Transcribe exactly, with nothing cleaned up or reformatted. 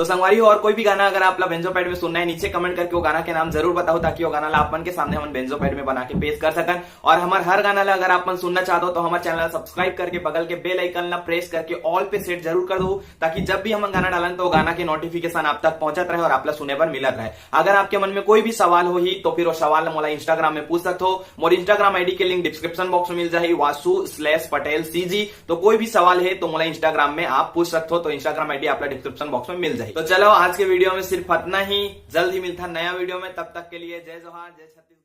संगवारी हो, और कोई भी गाना अगर आप ला बेंजो पैड में सुनना है, नीचे कमेंट करके वो गाना के नाम जरूर बताओ, ताकि वो गाना ला आप मन के सामने हमन बेंजो पैड में बना के पेश कर सकन। और हमर हर गाना ला अगर आप मन सुनना चाहत हो तो हमर चैनल ला सब्सक्राइब करके बगल के बेल आइकन ला प्रेस करके ऑल पे सेट जरूर कर दो, ताकि जब भी हमन गाना डालन तो वो गाना के नोटिफिकेशन आप तक पहुंचत रहे और आप ला सुने बर मिलत रहे। अगर आपके मन में कोई भी सवाल होही तो फिर वो सवाल ला मोला इंस्टाग्राम में पूछ सकत हो। मोर इंस्टाग्राम आईडी के लिंक डिस्क्रिप्शन बॉक्स में मिल जाही, वासु स्लैश पटेल सीजी। तो कोई भी सवाल है तो मोला इंस्टाग्राम में आप पूछ सकत हो, तो इंस्टाग्राम आईडी आप ला डिस्क्रिप्शन बॉक्स में मिल जाही। तो चलो, आज के वीडियो में सिर्फ इतना ही। जल्द ही मिलता नया वीडियो में, तब तक के लिए जय जोहार, जय छत्तीसगढ़।